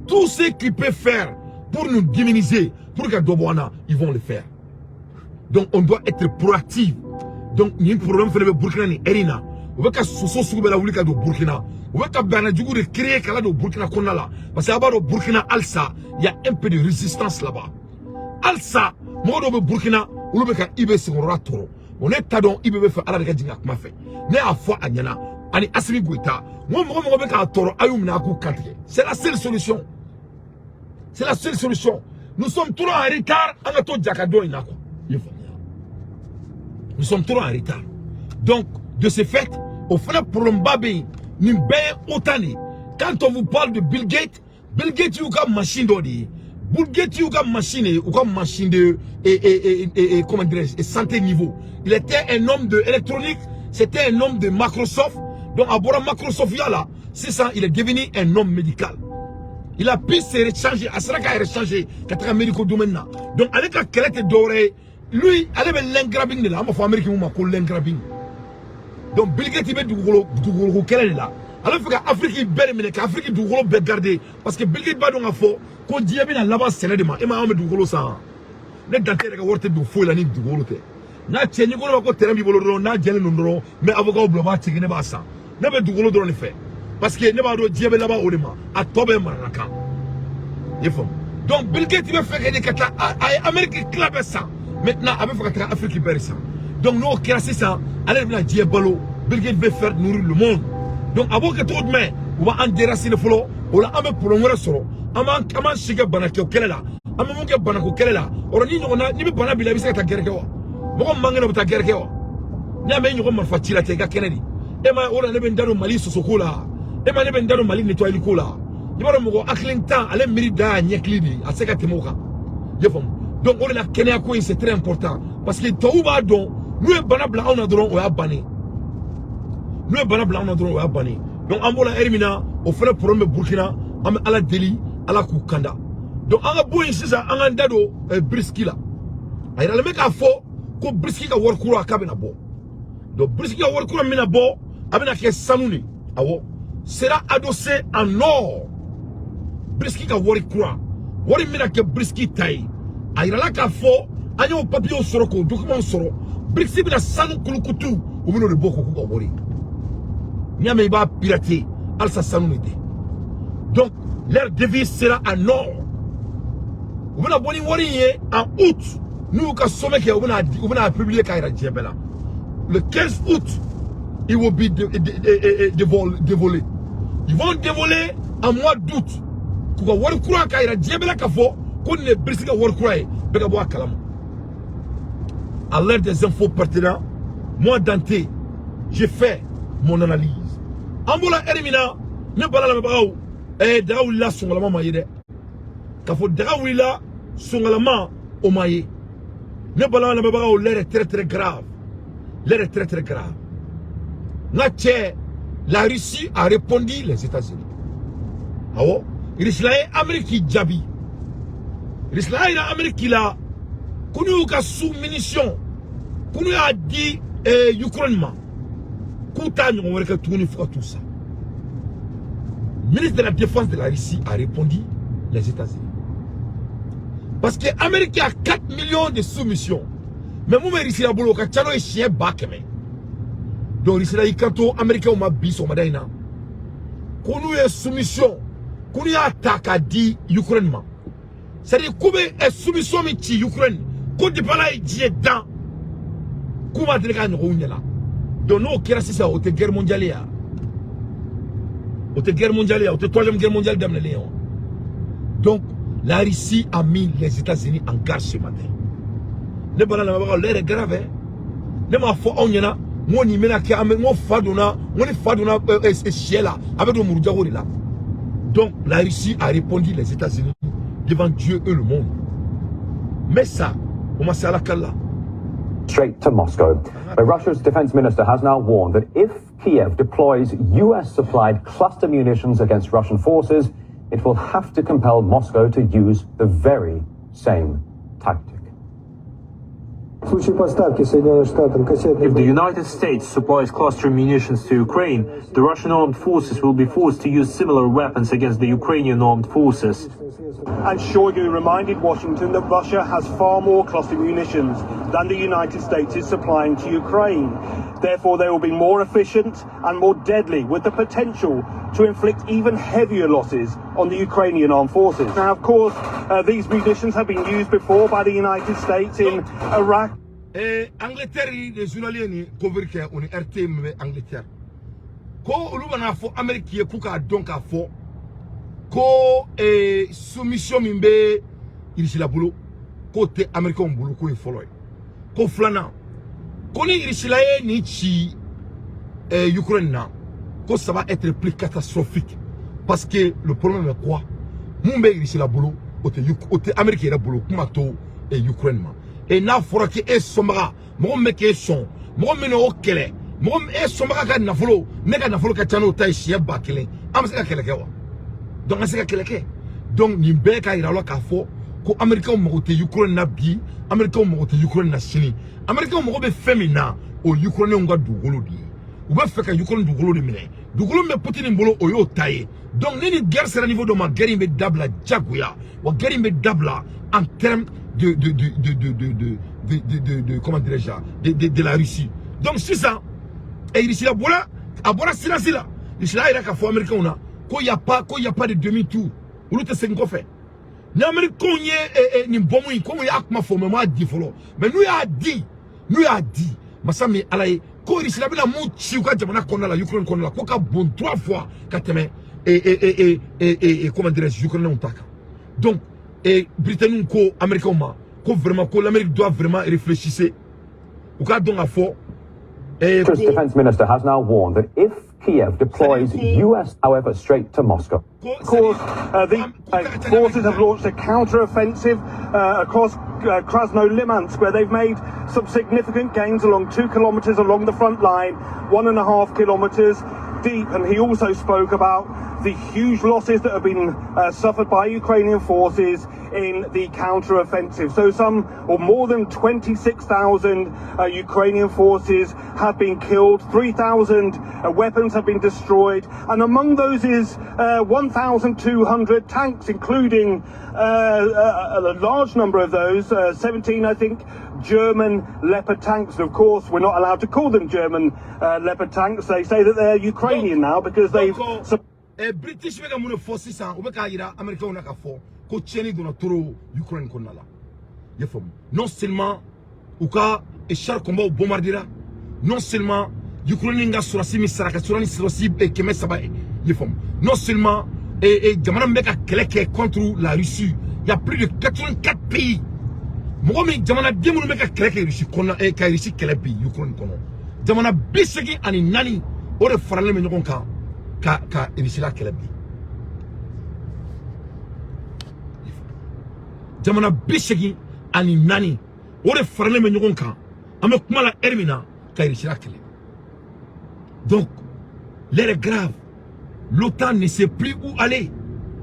Tout ce qu'ils peuvent faire pour nous diminuer, pour que dɔ bɔ an na, ils vont le faire. Donc on doit être proactif. Donc nin problème fɛnɛ bɛ Burkina nin ɛri in na. U bɛ ka soso sugu bɛɛ lawuli ka don Burkina, u bɛ ka bana jugu de créer ka la don Burkina kɔnɔna la, parce que a b'a dɔn Burkina halisa, il y a un peu de résistance là-bas. Halisa mɔgɔ dɔw bɛ Burkina, olu bɛ ka IB senkɔrɔla tɔɔrɔ. Bon, ne ta dɔn, IB bɛ fɛ Ala de ka jigin a kuma fɛ. Ne y'a fɔ a ɲɛna ani Assimi Goïta, n ko mɔgɔ mɔgɔ bɛ k'a tɔɔrɔ, a y'u minɛ, a k'u kantigɛ. C'est la seule solution, c'est la seule solution. Nous sommes trop en retard. An ka to jaka dɔ in na quoi, i ye faamuya. Nous sommes trop en retard. Donc de ce fait, o fana problème ba bɛ yen. Nin bɛɛ ye OTAN de ye. Quand on vous parle de Bill Gates, Bill Gates y'u ka machine dɔ de ye. Bill Gates y'u ka machine ye, u ka machine de et comment dirais-je, santé niveau. Il était un homme de électronique, c'était un homme de Microsoft. Donc a bɔra Microsoft ya la sisan, il est devenu un homme médical. Il a pu se rechanger, a sera k'a yɛrɛ changer ka taga médical domaine na. Donc ale ka kɛlɛ tɛ dɔwɛrɛ ye, lui ale bɛ land grabbing de la. An b'a fɔ Amérique mun ma ko land grabbing. Donc Bill Gates bɛ dugukolo ko kɛlɛ de la. Ale bɛ fɛ ka Afrique bɛɛ de minɛ, ka Afrique dugukolo bɛɛ garder, parce que Bill Gates b'a dɔn k'a fɔ ko diɲɛ bɛna laban sɛnɛ de ma. E ma, anw bɛ dugukolo san. Ne dan tɛ yɛrɛ ka wari tɛ don foyi la ni dugukolo tɛ. N'a cɛ n'i ko ne ma ko terrain b'i bolo dɔrɔn, n'a jɛlen don dɔrɔn, n bɛ avocat bila, u b'a tigɛ, ne b'a san. Ne bɛ dugukolo dɔrɔn de fɛ, parce que ne b'a dɔn diɲɛ bɛ laban o de ma, a tɔ bɛɛ maranakan, i ye faamu. Donc Bill Gates bɛ fɛ ka de ka taa, a ye Amérique tila bɛɛ san, maintenant a bɛ fɛ ka taga Afrique bɛɛ de san. Donc n'o kɛra sisan, ale de bɛna diɲɛ balo. Bill Gates bɛ faire nourrir le monde. Donc a b'o kɛ cogo jumɛn? U b'an déraciner fɔlɔ. O la an bɛ problème wɛrɛ sɔrɔ. An b'an si kɛ banakɛ kɛlɛ la, an bɛ mun kɛ banako kɛlɛ la? O ni ɲɔgɔnna, n'i bɛ bana b'i la, i bɛ se ka taa guerre kɛ wa? Mɔgɔ man kɛnɛ bɛ taa guerre kɛ wa? N'i y'a mɛn i ɲɔgɔn marifa ci la tɛ, i ka kɛnɛ de. E ma o la ne bɛ n da don Mali sosoko la, e ma ne bɛ n da don Mali nettoyali ko la. I b'a dɔn mɔgɔ hakili tan, ale miiri da y'a ɲɛkili de ye, a tɛ se ka tɛmɛ o kan, i y'a faamu. Donc o de la kɛnɛya ko in, c'est très important, parce que tubabuw b'a dɔn n'u ye bana bila anw na dɔrɔn, o y'a bannen. N'u ye bana bila anw na dɔrɔn, o y'a bannen. Donc an b'o la ɛri min na, o fana problème bɛ Burkina. An bɛ Ala deli, Ala k'u kanda. Donc an ka bɔ yen sisan, an k'an da don BRICS la. A yiralen bɛ k'a fɔ ko BRICS ka wari kura k'a bɛna bɔ. Donc BRICS ka wari kura min bɛna bɔ, a bɛna kɛ sanu de. Awɔ, sera adossé en or. BRICS ka wari kura, wari min bɛna kɛ BRICS ta ye, a yirala k'a fɔ an y'o papiyew sɔrɔ, k'o document sɔrɔ. BRICS bɛna sanu kulukutu, u bɛn'o de bɔ k'o k'u ka wari. N'i y'a mɛn i b'a pirater, halisa sanu de tɛ. Donc leur devise sera en or. U bɛna bɔ ni wari in ye en août. N'u y'u ka sommet kɛ, u bɛna publier k'a yira diɲɛ bɛɛ la. Le 15 août, ils vont be dévoilés. Ils vont dévoiler en mois d'août k'u ka wari kura k'a yira diɲɛ bɛɛ la k'a fɔ ko nin ye BRICS ka wari kura ye, bɛɛ ka bɔ a kalama. À l'heure des infos pertinentes, moi Dante, j'ai fait mon analyse. An bɔra ɛri min na, ne bala lamɛnbagaw, daga wulila, sɔngɔlama ma ye dɛ. K'a fɔ daga wulila, sɔngɔlama o ma ye. Ne bala lamɛnbagaw, l'heure est très très grave, l'heure est très très grave. N ka cɛ, la Russie a répondu les États-Unis. Awɔ, Russie ye Amérique jaabi. Russie y'a yira Amérique la. Ko n'u y'u ka sous-munition, ko n'u y'a di Ukraine ma, k'u t'a ɲɔgɔn wɛrɛ kɛ tuguni fo ka t'u sa. Ministre de la Défense de la Russie a répondu les États-Unis. Parce que Amérique a 4 millions de sous-munitions. Mais mun bɛ Russie la bolo, o ka ca n'o ye siɲɛ 100 000. Donc Russie la y'i kanto Américains ma bi sɔgɔmada in na ko n'u ye sous-munition, ko n'u y'a ta k'a di Ukraine ma, c'est-à-dire k'u bɛ sous-munition min ci Ukraine, ko depuis Ala ye diɲɛ dan, k'u ma deli k'a ɲɔgɔnw ɲɛna. Donc n'o kɛra sisan, o tɛ guerre mondiale ye wa? O tɛ guerre mondiale ye wa? O tɛ troisième guerre mondiale daminɛlen ye wa? Donc la Russie a mis les États-Unis en garde ce matin. Ne bana lamɛnbagaw, l'heure est grave, hein. Ne m'a fɔ aw ɲɛna n ko nin bɛna kɛ an bɛ n ko fa donna, n ko ni fa donna sɛ la, a bɛ don murujago de la. Donc la Russie a répondu les États-Unis devant Dieu et le monde. Mais ça, o ma se Ala kali la. Straight to Moscow, where Russia's defense minister has now warned that if Kiev deploys US supplied cluster munitions against Russian forces, it will have to compel Moscow to use the very same tactic. В случае поставки Соединенным Штатам кассетных If the United States supplies cluster munitions to Ukraine, the Russian armed forces will be forced to use similar weapons against the Ukrainian armed forces. And Shoigu reminded Washington that Russia has far more cluster munitions than the United States is supplying to Ukraine. Therefore, they will be more efficient and more deadly, with the potential to inflict even heavier losses on the Ukrainian armed forces. Now, of course, these munitions have been used before by the United States in Iraq. Angleterre de journalier ni couvrir kɛ, o ni RT min bɛ Angleterre, ko olu bɛna fɔ Amérique ye k'u k'a dɔn k'a fɔ ko sous-munition min bɛ Irisila bolo, k'o tɛ Américains bolo, k'o ye fɔlɔ ye. Ko filanan, ko ni Irisila ye nin ci Ukraine na, ko ça va être plus catastrophique, parce que le problème est quoi? Mun bɛ Irisila bolo, o tɛ Amérique yɛrɛ bolo, kuma to Ukraine ma. Et n'a fɔra k'e sɔnbaga, mɔgɔ min bɛ k'e sɔn, mɔgɔ min o kɛlɛ, mɔgɔ min e sɔnbaga ka nafolo, ne ka nafolo ka ca n'o ta ye siɲɛ 1000, an bɛ se ka kɛlɛ kɛ wa? Donc an se ka kɛlɛ kɛ. Donc nin bɛɛ k'a yira aw la k'a fɔ ko Américains mago tɛ Ukraine na bi, Américains mago tɛ Ukraine na sini. Américains mago bɛ fɛn min na, o ye Ukrainiens ka dugukolo de ye. U bɛ fɛ ka Ukraine dugukolo de minɛ. Dugukolo min bɛ Poutine bolo, o y'o ta ye. Donc ni guerre sera niveau dɔ ma, guerre in bɛ dabila jagoya wa. Guerre in bɛ dabila en termes de comment dirais-je, de la Russie. Donc sisan Russie la bɔra, a bɔra silence la. Russie la yɛrɛ k'a fɔ Américains na ko y a pas, ko y a pas de demi tour, olu tɛ segin kɔfɛ. Ni Américains ye nin bɔmu in, komi u y'a kuma fɔ mais u m'a di fɔlɔ, mais n'u y'a di, n'u y'a di, masa min Ala ye, ko Russie la bɛna mun ci u ka jamana kɔnɔna la, Ukraine kɔnɔna la, ko ka bon trois fois ka tɛmɛ et comment dirais-je, Ukrainiens ta kan. Donc et Britanniques ko Américains ma ko vraiment, ko l'Amérique doit vraiment réfléchir, u k'a dɔn k'a fɔ. Russia's defense minister has now warned that if Kiev deploys US, however, straight to Moscow. Of course, the forces have launched a counter-offensive across Krasnolimansk, where they've made some significant gains along 2 kilometers along the front line, 1.5 kilometers deep. And he also spoke about the huge losses that have been suffered by Ukrainian forces in the counter-offensive. So some or more than 26,000 Ukrainian forces have been killed, 3,000 weapons have been destroyed, and among those is 1,200 tanks, including a large number of those, 17, I think, German Leopard tanks. And of course, we're not allowed to call them German Leopard tanks. They say that they're Ukrainian now because they've British bɛ ka mun de fɔ sisan? U bɛ k'a yira Américains na k'a fɔ ko tiɲɛni donna trop Ukraine kɔnɔna la. I y'a faamu? Non seulement u ka char combat bombardera, non seulement Ukraine ka sɔrɔsi min sara ka sɔrɔ ni sɔrɔsi 300 ye, i y'a faamu? Non seulement jamana min bɛ ka kɛlɛ kɛ contre la Russie, il y a plus de 84 pays, mɔgɔ min jamanaden minnu bɛ ka kɛlɛ kɛ Russie kɔnɔ, ka Russie kɛlɛ bi Ukraine kɔnɔ, jamana 84, o de faralen bɛ ɲɔgɔn kan ka Russie la kɛlɛ bi. Jamana 84, o de faralen bɛ ɲɔgɔn kan, an bɛ kuma la heure min na, ka Russie la kɛlɛ. Donc l'heure est grave, l'OTAN ne sait plus où aller.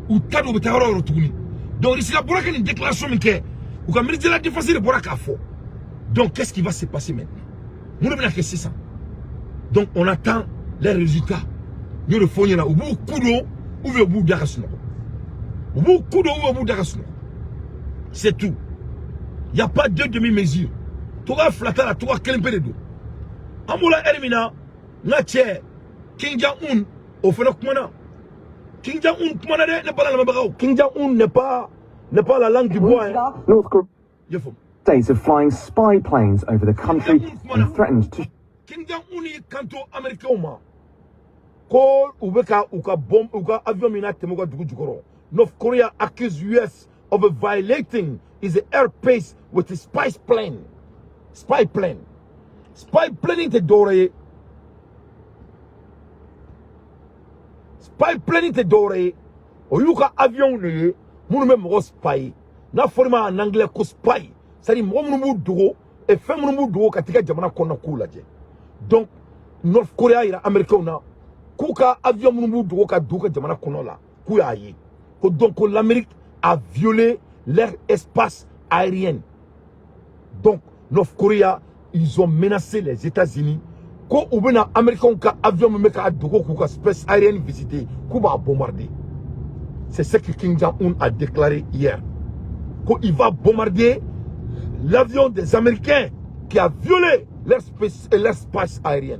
U t'a dɔn u bɛ taa yɔrɔ o yɔrɔ tuguni. Donc Russie la bɔra ka nin déclaration min kɛ, U ka ministre de la Défense de bɔra k'a fɔ. Donc qu'est-ce qui va se passer maintenant? Mun de bɛna kɛ sisan? Donc on attend les résultats. N y'o de fɔ ɲɛna, u b'u ku don ou bien u b'u da ka sunɔgɔ, u b'u ku don ou bien u b'u da ka sunɔgɔ, c'est tout. Il y a pas deux demi-mesures. Togoya fila t'a la, togoya kelen pe de don. An b'o la ɛri min na, n ka cɛ Kim Jong Un, o fana kumana. Kim Jong Un kumana dɛ, ne bala lamɛnbagaw. Kim Jong Un n'est pas la langue du bois, hein. North Korea I y'a faamu? States of flying spy planes over the country and threatened to Kim Jong Un y'i kanto Américains ma ko u bɛ ka u ka bombe, u ka avion min na tɛmɛ u ka dugu jukɔrɔ. North Korea accused US of violating its airspace with a spy plane. Spy plane, spy plane tɛ dɔwɛrɛ ye, spy plane tɛ dɔwɛrɛ ye, o y'u ka avion de ye minnu bɛ mɔgɔ spy. N'a fɔra ma en anglais ko spy, c'est à dire mɔgɔ minnu b'u dogo et fɛn minnu b'u dogo ka t'i ka jamana kɔnɔna kow lajɛ. Donc North Korea yira Américains na k'u ka avion minnu b'u dogo ka don u ka jamana kɔnɔ la, k'u y'a ye ko donc ko l'Amérique a violé leur espace aérien. Donc North Korea, ils ont menacé les États-Unis ko u bɛna Américains ka avion min bɛ k'a dogo k'u ka espace aérienne visiter, k'u b'a bombarder. C'est ce que Kim Jong-un a déclaré hier, qu'il va bombarder l'avion des Américains qui a violé l'espace aérien.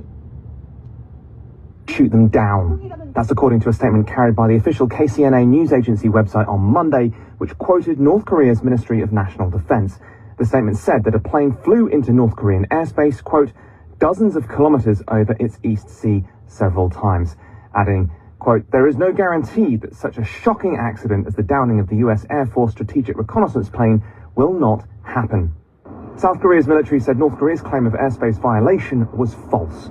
Shoot them down. That's according to a statement carried by the official KCNA news agency website on Monday, which quoted North Korea's Ministry of National Defense. The statement said that a plane flew into North Korean airspace, quote, dozens of kilometers over its East Sea several times, adding, quote, there is no guarantee that such a shocking accident as the downing of the US Air Force Strategic Reconnaissance plane will not happen. South Korea's military said North Korea's claim of airspace violation was false.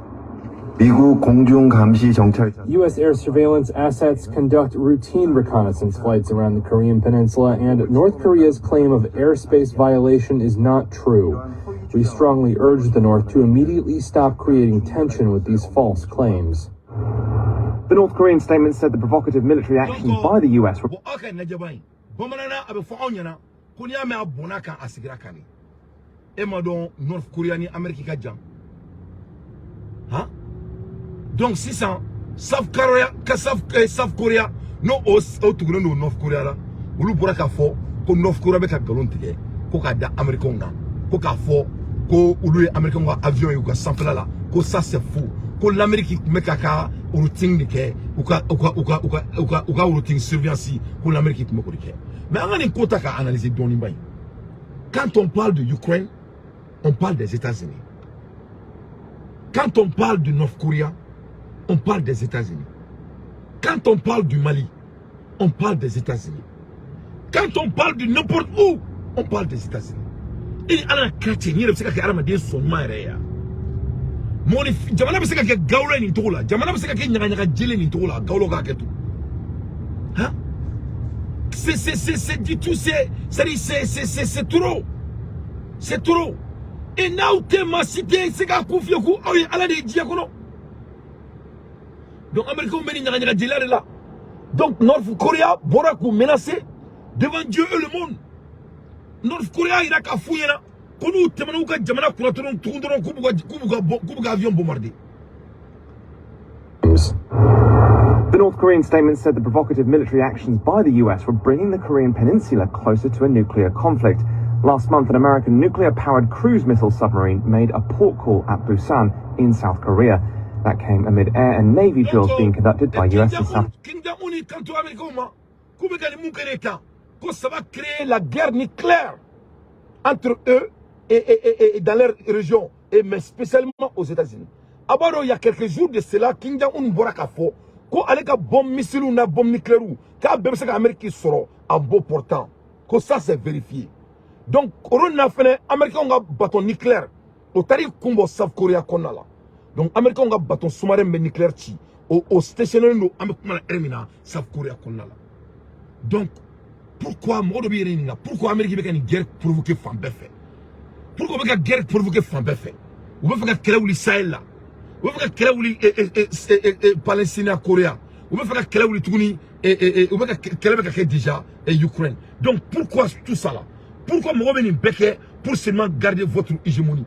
미국 공중 감시 정찰 U.S. air surveillance assets conduct routine reconnaissance flights around the Korean Peninsula, and North Korea's claim of airspace violation is not true. We strongly urge the North to immediately stop creating tension with these false claims. The North Korean statement said the provocative military actions by the U.S. Bon, aw ka lajɛba in, bamananna a bɛ fɔ anw ɲɛna ko n'i y'a mɛn a bɔnna kan, a sigira kan de. E ma dɔn North Korea ni Amérique ka jan han. Donc sisan South Korea ka South Korea n'o o tugulen don North Korea la, olu bɔra k'a fɔ ko North Korea bɛ ka nkalon tigɛ ko k'a da Américains na, ko k'a fɔ ko olu ye Américains ka avion ye u ka sanfɛla la, ko ça c'est faux, ko l'Amérique tun bɛ k'a ka routine de kɛ, u ka routine surveillance, ko l'Amérique tun bɛ k'o de kɛ. Mais an ka nin ko ta k'a analyser dɔɔnin ba in. Quand on parle de Ukraine, on parle des États-Unis. Quand on parle de North Korea, on parle des États-Unis. Quand on parle du Mali, on parle des États-Unis. Quand on parle de n'importe où, on parle des États-Unis. I ni Ala ka cɛ, n yɛrɛ bɛ se ka kɛ hadamaden sɔn ɲuman yɛrɛ ye wa? Mɔgɔninfin jamana bɛ se ka kɛ gawula ye nin cogo la, jamana bɛ se ka kɛ ɲagaɲaga jelen nin cogo la, gawulaw k'a kɛ to han. C'est du tout, c'est trop, c'est trop. Et n'aw tɛ maa si tɛ se k'a ko f'i ye ko aw ye Ala de ye diɲɛ kɔnɔ. Donc Américains bɛ nin ɲagaɲaga jeliya de la. Donc North Korea bɔra k'u menacer devant Dieu et le monde. North Korea yira k'a f'u ɲɛna ko n'u tɛmɛna u ka jamana kunna dɔrɔn tugun dɔrɔn, k'u b'u ka avion bombarder. The North Korean statement said the provocative military actions by the US were bringing the Korean Peninsula closer to a nuclear conflict. Last month, an American nuclear powered cruise missile submarine made a port call at Busan in South Korea. That came amid air and navy drills being conducted by US and South Kim Jong-un y'i kanto Américains ma k'u bɛ ka nin mun kɛ de tan, ko ça va créer la guerre nucléaire entre eux et dans leur région, et mais spécialement aux États-Unis. A b'a dɔn, il y a quelques jours de cela, Kim Jong-un bɔra k'a fɔ ko ale ka bombe missile n'a bombe nucléaire, k'a bɛɛ bɛ se ka Amérique sɔrɔ en beau portant, ko ça c'est vérifié. Donc olu na fɛnɛ, Américains ka bateau nucléaire o taar'i kun bɔ South Korea kɔnɔna la. Donc Américains ka bateau sous-marin bɛ nucléaire ci, o stationné don, an bɛ kuma la heure min na, South Korea kɔnɔna la. Donc pourquoi, mɔgɔ dɔ b'i yɛrɛ ɲininka, pourquoi Amérique bɛ ka nin guerre provoquer fan bɛɛ fɛ? Pourquoi u bɛ ka guerre provoquer fan bɛɛ fɛ? U bɛ fɛ ka kɛlɛ wuli Sahel la, u bɛ fɛ ka kɛlɛ wuli Palestine, Korea, u bɛ fɛ ka kɛlɛ wuli tuguni, u bɛ ka kɛlɛ bɛ ka kɛ déjà Ukraine. Donc pourquoi tout ça là? Pourquoi mɔgɔ bɛ nin bɛɛ kɛ? Pour seulement garder votre hégémonie,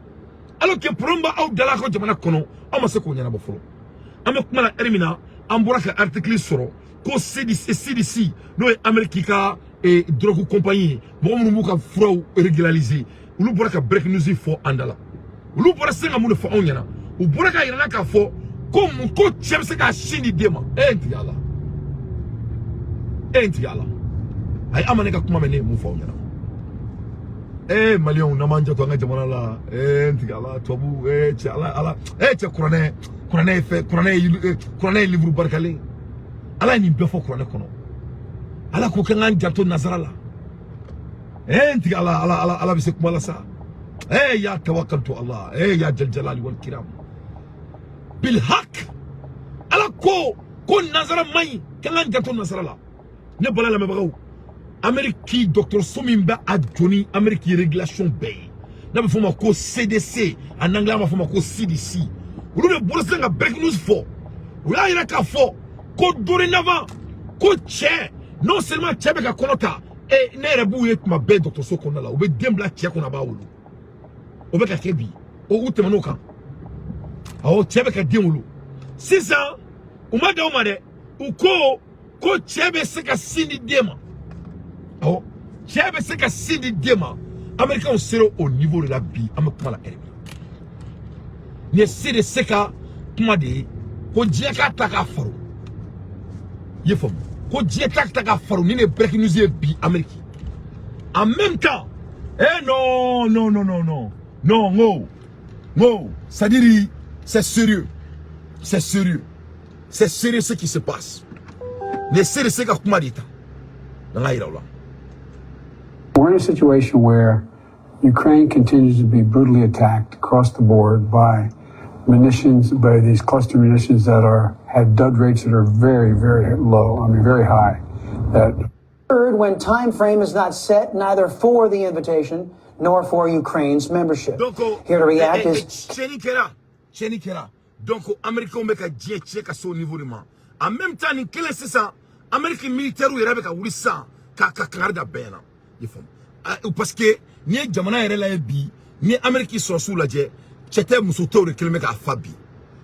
alors que problème b'aw da la ka jamana kɔnɔ, aw ma se k'o ɲɛnabɔ fɔlɔ. An bɛ kuma la heure min na, an bɔra ka article sɔrɔ ko CDC, CDC, n'o ye Amérique ka drogue compagnie ye, mɔgɔ minnu b'u ka furaw régulariser, olu bɔra ka break news fɔ an da la. Olu bɔra sisan ka mun de fɔ anw ɲɛna? U bɔra ka yira n na k'a fɔ ko mun ko cɛ bɛ se k'a sin di den ma. E n tigi ala, e n tigi ala, ayi, an ma ne ka kuma mɛn. Ne ye mun fɔ aw ɲɛna? Ee, Maliyɛnw, n'an m'an janto an ka jamana la, ee, n tigi ala, tubabu, ee, cɛ, ala, ala, ee, cɛ, kuranɛ, kuranɛ ye fɛn, kuranɛ ye, kuranɛ ye livre barikalen. Ala ye nin bɛɛ fɔ kuranɛ kɔnɔ. Ala ko k'an k'an janto nazara la. Ee, n tigi ala, ala, ala, ala bɛ se kuma la sa. Ee, ya tawakkaltu Allah, ee, ya jal jalali wal kiram bil haq. Ala ko ko nazara man ɲi, k'an k'an janto nazara la. Ne bala lamɛnbagaw, Amérique dɔgɔtɔrɔso min bɛ a jɔ ni Amérique régulation bɛɛ ye, n'a bɛ f'o ma ko CDC, en anglais an b'a fɔ o ma ko CDC, olu de bɔra sisan ka break news fɔ. U y'a yira k'a fɔ ko dorénavant, ko cɛ, non seulement cɛ bɛ ka kɔnɔ ta, e ne yɛrɛ b'u ye tuma bɛɛ dɔgɔtɔrɔso kɔnɔna la, u bɛ den bila cɛ kɔnɔ, a b'a wolo. O bɛ ka kɛ bi. O u tɛmɛn'o kan, awɔ, cɛ bɛ ka den wolo sisan. U ma dan o ma dɛ, u ko ko cɛ bɛ se ka sin di den ma. Awɔ, cɛ bɛ se ka sin di den ma. Américains sera o niveau de la bi. An bɛ kuma la heure min na, nin ye CDC ka kuma de ye, ko diɲɛ k'a ta k'a faro. I ye faamu ko diɲɛ ta k'a faro. Nin de ye breaking news ye bi Amérique. En même temps, eh non, non, non, non, non, non, non, non, c'est-à-dire, c'est sérieux, c'est sérieux, c'est sérieux ce qui se passe. Nin ye CDC ka kuma de ye tan, n'an ka yira o la. We're in a situation where Ukraine continues to be brutally attacked across the board by munitions, by these cluster munitions that are have dud rates that are very, very low. I mean, very high. That Third, when time frame is not set neither for the invitation nor for Ukraine's membership. Donc Here to react is tiɲɛni kɛra, tiɲɛni kɛra. Donc Américains bɛ ka diɲɛ tiɲɛ ka se o niveau de ma. En même temps, nin kelen sisan, Amérique militaire yɛrɛ bɛ ka wuli sisan ka kangari da bɛɛ ɲɛna. I faamu? Ah, parce que n'i ye jamana yɛrɛ lajɛ bi, n'i ye Amérique sɔrɔsiw lajɛ, cɛ tɛ muso tɛ, o de kelen bɛ k'a fa bi.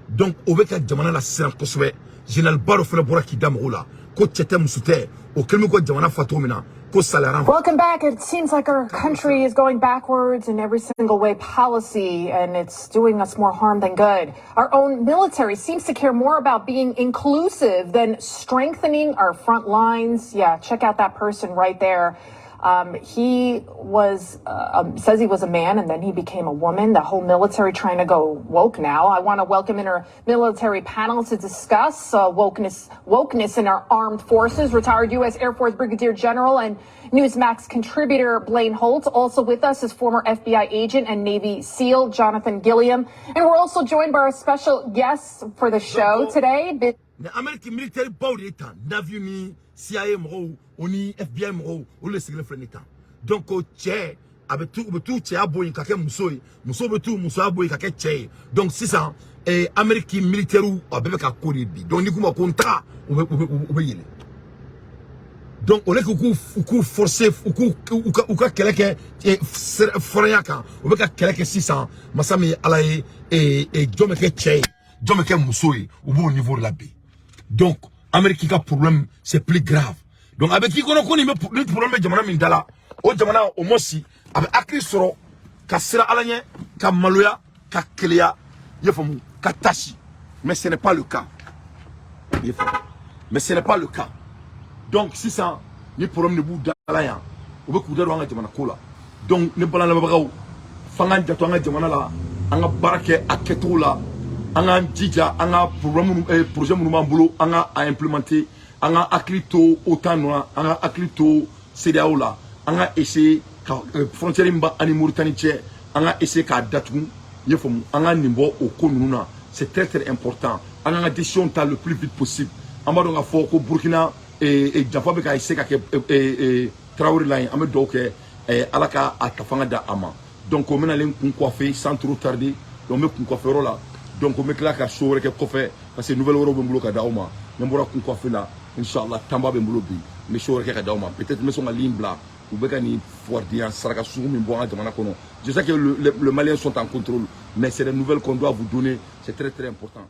Donc o bɛ ka jamana lasiran kosɛbɛ. Général ba dɔ fana bɔra k'i da mɔgɔw la ko cɛ tɛ muso tɛ, o kelen bɛ ko jamana fa cogo min na, ko salaya. Welcome back. It seems like our country is going backwards in every single way policy, and it's doing us more harm than good. Our own military seems to care more about being inclusive than strengthening our front lines. Yeah, check out that person right there. He was says he was a man and then he became a woman. The whole military trying to go woke now. I want to welcome in our military panel to discuss wokeness in our armed forces. Retired U.S. Air Force Brigadier General and Newsmax contributor Blaine Holt. Also with us is former FBI agent and Navy SEAL Jonathan Gilliam. And we're also joined by our special guests for the show today. Ni Amérique militaire baw de ye tan, Navy ni CIA mɔgɔw, o ni FBI mɔgɔw, olu de sigilen filɛ nin tan. Donc o cɛ a bɛ tu, u bɛ t'u cɛya bɔ yen ka kɛ muso ye, muso bɛ t'u musoya bɔ yen ka kɛ cɛ ye. Donc sisan Amérique militaire, a bɛɛ bɛ ka ko de bi. Donc n'i k'u ma ko n taga, u bɛ yɛlɛ. Donc au lieu que u k'u forcer, u ka kɛlɛ kɛ fɔrɔnya kan, u bɛ ka kɛlɛ kɛ sisan. Masa min ye ala ye, jɔn bɛ kɛ cɛ ye, jɔn bɛ kɛ muso ye, u b'o niveau de la bi. Donc Amérique ka problème, c'est plus grave. Donc a bɛ k'i kɔnɔ ko nin bɛ ni problème bɛ jamana min da la, o jamana au moins a bɛ hakili sɔrɔ ka siran ala ɲɛ, ka maloya, ka keleya, i ye faamu, ka tasi. Mais ce n'est pas le cas, i ye faamu? Mais ce n'est pas le cas. Donc sisan ni problème de b'u da la yan, u bɛ k'u da don an ka jamana ko la. Donc ne balalamɛbagaw, f'an k'an janto an ka jamana la, an ka baara kɛ a kɛcogo la, an k'an jija an ka problème minnu, projet minnu b'an bolo, an ka a implémenter. An ka hakili to OTAN nɔ na, an ka hakili to CEDEAO la, an ka essayer ka frontière min b'an ni Mauritanie cɛ, an ka essayer k'a datugu. I ye faamu? An ka nin bɔ o ko ninnu na, c'est très très important. An k'an ka décision ta le plus vite possible. An b'a dɔn k'a fɔ ko Burkina janfa bɛ ka essayer ka kɛ Traoré la yen. An bɛ dugawu kɛ, ala ka a ta fanga da a ma. Donc o bɛnalen kun coiffer sans trop tarder. Donc n bɛ kun coiffer yɔrɔ la. Donc n bɛ tila ka show wɛrɛ kɛ kɔfɛ, parce que nouvelle wɛrɛw bɛ n bolo ka d'aw ma. Ni n bɔra kun coiffer la, inshallah, tanba bɛ n bolo bi, n bɛ show wɛrɛ kɛ ka d'aw ma. Peut-être n bɛ sɔn ka ligne bila. U bɛ ka nin fugaridenya saraka sugu min bɔ an ka jamana kɔnɔ, je sais que le Maliens sont en contrôle, mais c'est des nouvelles qu'on doit vous donner, c'est très très important.